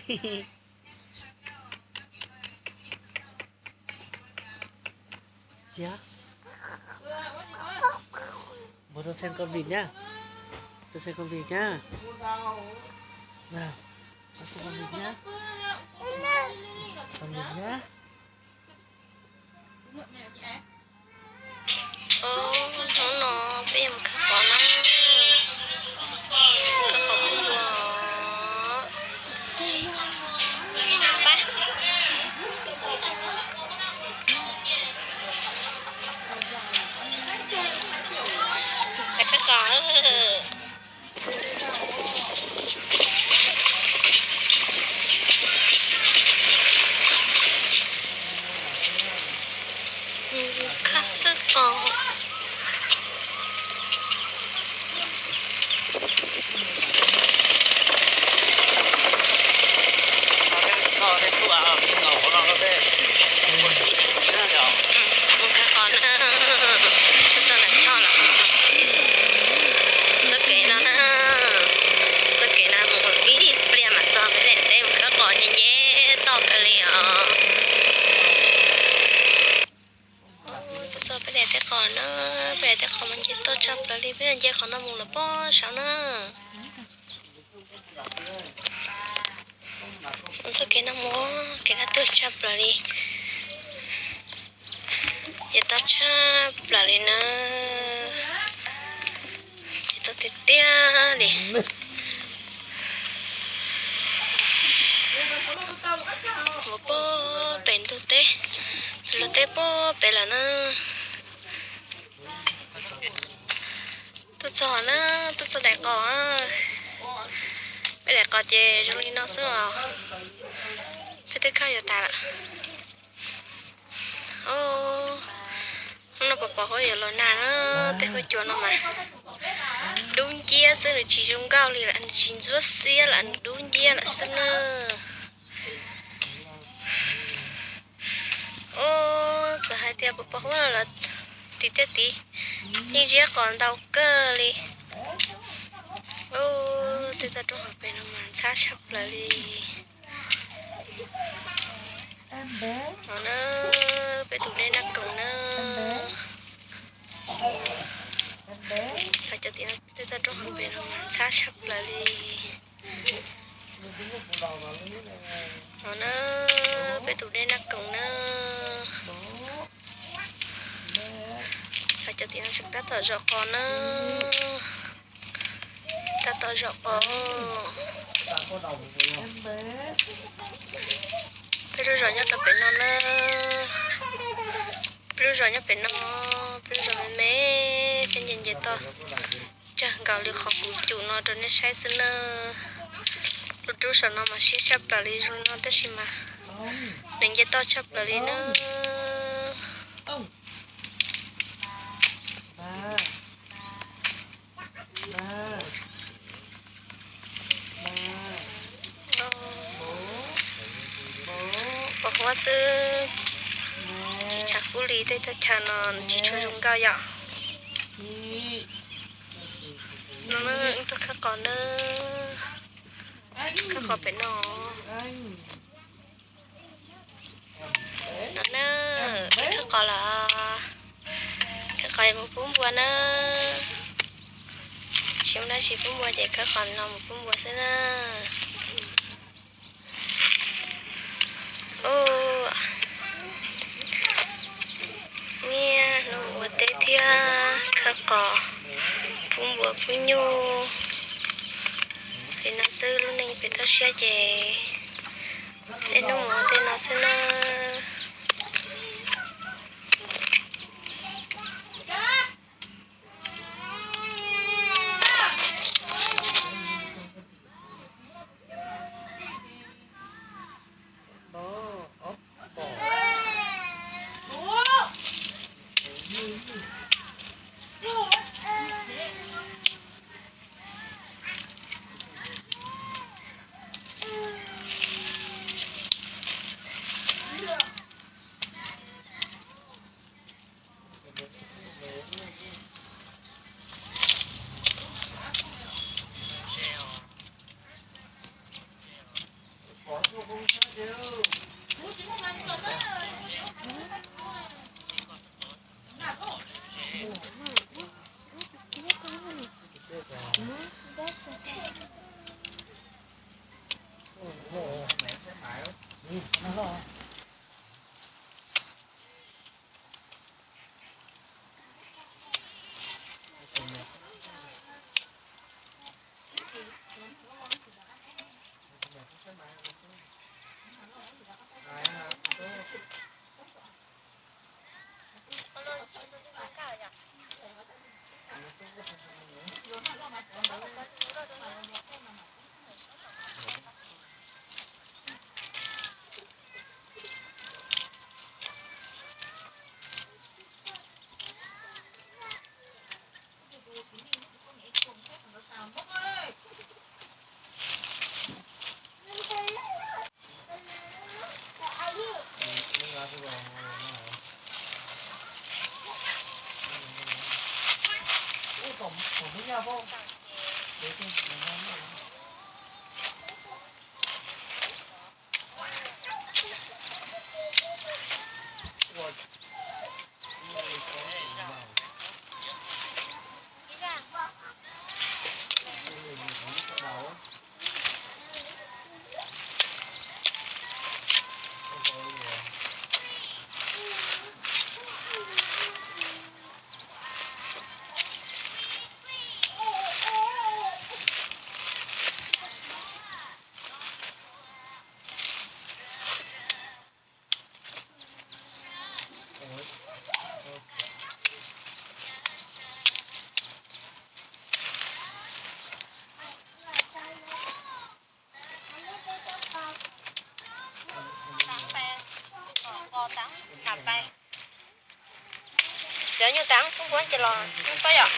Cia. Mus rau xem con vịt nhá. Rau xem con vịt nhá. Nào, rau xem con vịt nhá. Con vịt nhá. Hnub no peb yuav mus khawb qos na. Khawb qos pub npua. Pab, khawb qos. Khawb qos. Mus khawb qos na, tuaj txog ntawm choj lawm, txoj kev no na, txoj kev no mus ib pliag mas txog peb daim teb, mus khawb qos nce nce toj kawg li os. Tuaj txog peb daim teb qos na, peb daim teb qos mas nce toj tshaj plaws li, peb nce qhov no mus lawm pob saud na. Txoj kev no mus, kev no tuag tshaj plaws li, ces toj tshaj plaws li na, ces toj tiag tiag li. Mus pob pem ntug teb, los teb pob pem lawm na. Tuaj txog na, tuaj txog daim qos. Peb daim qos ces zoo li no xwb os. Peb twb khawb yuav tas lawm. Hnub no pos pos huab yuav los nag na, tej huab cua no mas dub nciab xwb, nws tsis zoo nkauj li lawm, nws tsis ntxuab xiab lawm, nws dub nciab lawm xwb na. Os, txawm hais tias pos pos huab los tim tej tid yeej ziab qos ntau kawg li. Os, tej toj roob hauv pes no mas ntxhab tshaj plaws li. No na, peb tus dej Naj Koom na. Hais cov tim no tej toj roob hauv pes no mas ntxhab tshaj plaws li. No na, peb tus dej Naj Koom na. Hais cov tim no tseem tab tom zom qos na. Tab tom zom qos. Peb lub zos nyob rau pem no na. Peb lub zos nyob pem no, peb lub zos me me, peb nce nce toj tsawg nkaus li qhov kuv cum no rau nej saib xwb na. Lub roob saum no mas siab tshaj plaws li zoo no tab sis mas nws nce toj tshaj plaws li na. Pos huab xwb, tsis tshav kub li, tej teb chaws no tsis tshua zoo nkauj yom. No na, wb tuaj khawb qos na, khawb qos pem no. No na, wb khawb qos lawm, khawb qos mus pub npua na. Tsis muaj dab tsi pub npua ces khawb qos no mus pub npua xwb na. Ub, niaj hnub ua teb thiab khawb qos pub npua pub nyuj li no xwb, lub neej pem toj siab ces niaj hnub mus ua tej no xwb na. Cov nyuj tas kuv kuv ces los nyuj pab yom.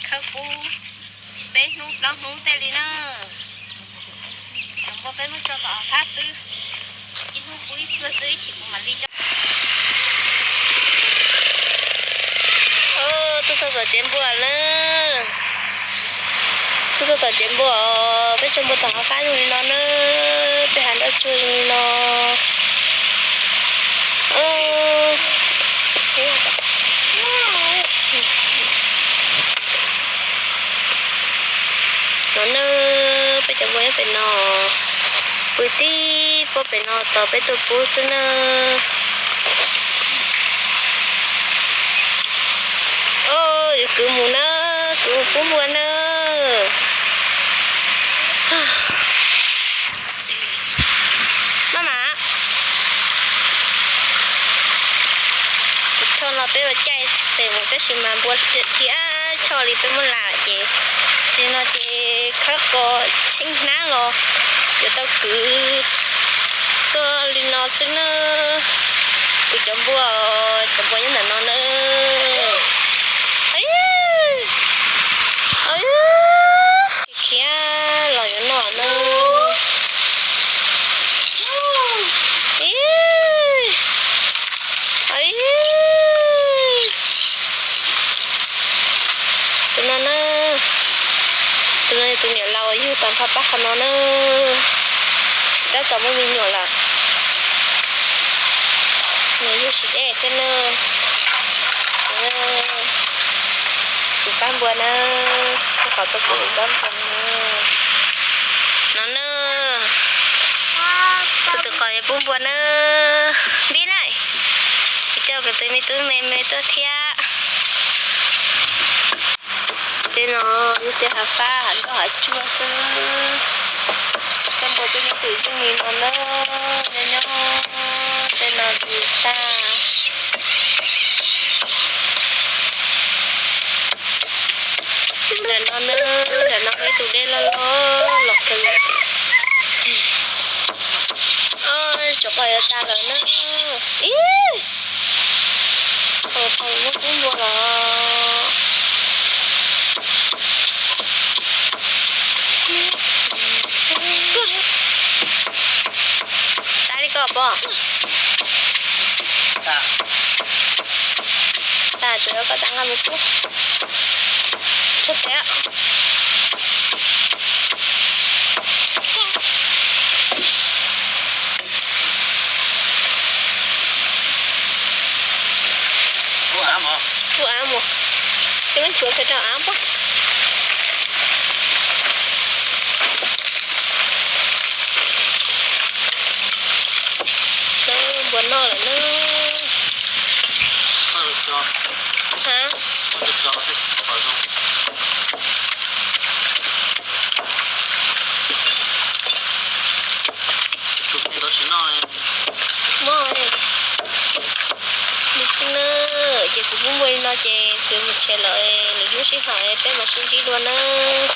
Khawb pub peb hnub plaub hnub tej li na. Cov npua peb muab tso tom hauv fab xwb, ib hnub pub ib pluag xwb ib chim kuv mam li coj. Tuaj txog tom tsev npua na. Tuaj txog tom tsev npua, peb tso npua tom hauv fab zoo li no na. Tej hav nroj tsuag zoo li no. No na, peb cov npua nyob pem no, pw tib pob pem no tos peb tuaj pub xwb na. Yuav kwv mus na, kwv mus pub npua na. Maj mam, thaum no peb ua caij xes mus tab sis mas npua thiab choj li peb muab lam ces, tsis no ces khawb qos tsheej hnab los yuav tau kwv tuaj li no xwb na. Kuv cov npua, cov npua nyob ntawm no na. Khiav los yuav noj na. Tus no na, tus no yog tus niam laus uas yug tau npha pab qhov no na. Tab tom muaj me nyuam lawm, nws yug tsis deb thiab na. Kuv pab npua na, tab tom tuaj pub kuv pab npua na. No na, tus twg qos yuav pub npua na. Npib na, kuv coj kuv tus me tub me me tuaj thiab. Tej no yog tej hav fab hav nroj hav tsuag xwb. Tej npua twb nyob twm zeej li no na, nyob nyob tej no dim tag. Nram no na, nram no muaj ib tug dej loj loj los kawg. Tsov qos yuav tas lawm na. Ib, thaum thaum muab pub npua los. Tas li ko pom. Tas, tsuas yog koj tas nqa mus pub. Tuaj tes. Pub av mus, peb muab ntsuav pem rau av pub. Npua noj lawm na. Mob li xwb na, ces kuv pub npua li no ces kwv mus tsev lawm, lwm hnub sij hawm peb mam sib ntsib dua nawb.